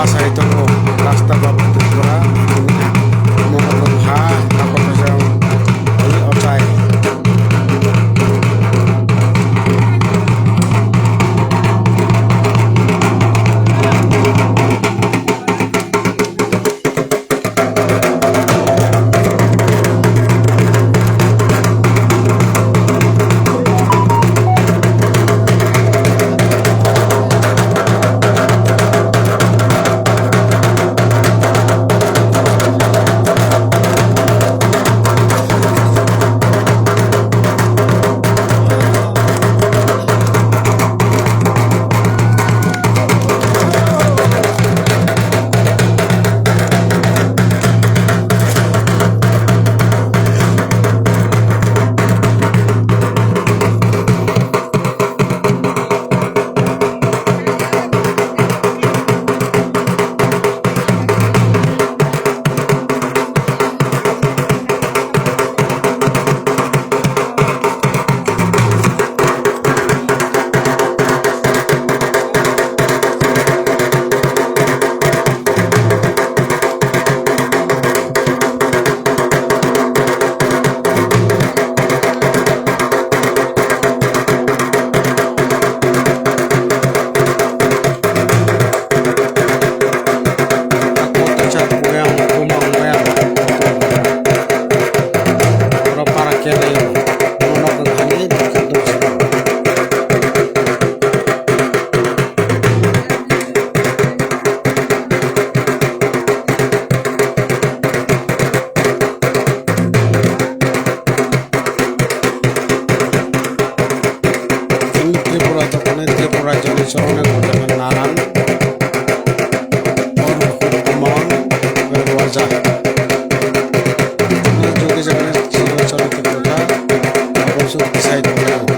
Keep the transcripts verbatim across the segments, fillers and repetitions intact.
Sai tongo rasta baba Tripura, chini ha, Mohorrong ha, Takotoijang, ai ochai. Oro para khe lai, bono nokni thani. Chini Tripura to kone Tripura rajyoni sorokni kotor nanan or kuman berwajak. Chini jogi jagani chini sorok Tripura, abosuk sai tongo.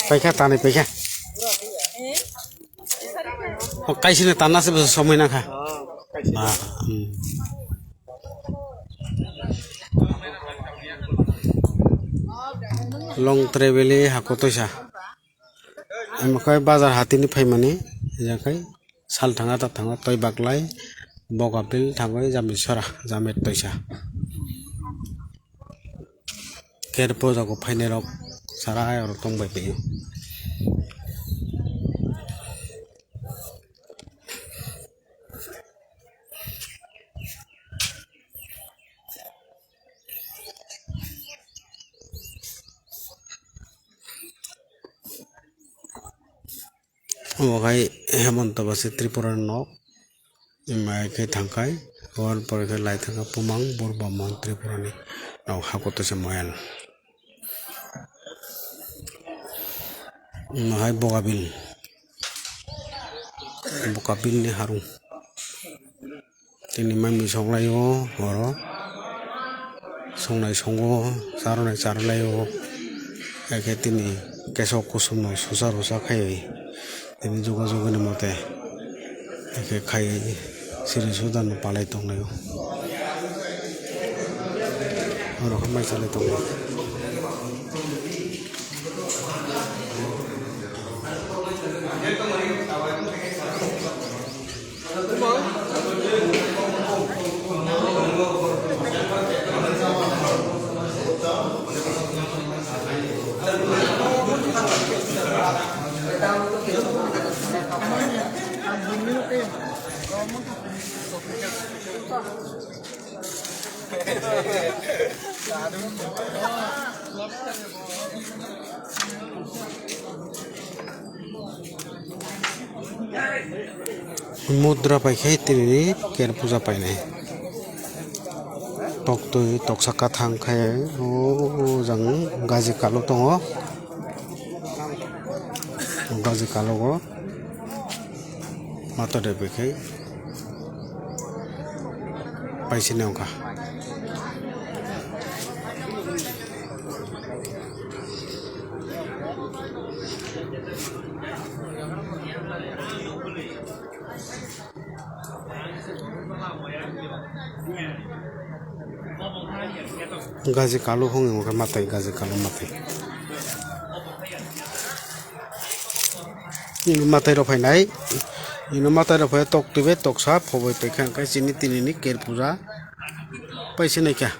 Paikha, tanwi paikha. O, kaisini tanna se bwsa somoi nangkha. Ah, hmm. Long travel-i hako toisa. Omo khe bazar hatini phaimani, ya khe sal thanga ta thanga tei baklai boga bil thangwi jami sora jami toisa. Ker puja ko phainai rok sarai oro tong bai phaio. Omo khai Hemanta Basu Tripura ni nok. Mai khe thangkhai, hor pore khe lai thangkha Pumang Burba Mon Tripura ni nok hako toisa moyal. Omo hai Bogabil, Bogabil ni harung. Tini mai mui sok lai o oro. Songnai songo, charwnai charwlai o, hakhe tini keso kuchumno susa rusa khai tini jogajog ni mote hakhe khai siri sudano palai tonglai o, oro khe mai chalai tongo. Mudra paikhe tini ker puja painai. Toktwi toksa kathang khe o jang gaji kalo tongo. Gaji kalo o mata de paikhe. Paisini wngkha. Gaji kalu hwnwi wngkha matai, gaji kalu matai. Ino matai rok phainai, ino matai rok phai tok twi bai toksa phoboi paikha, hwnkhe chini tini ni ker puja paisa naikha.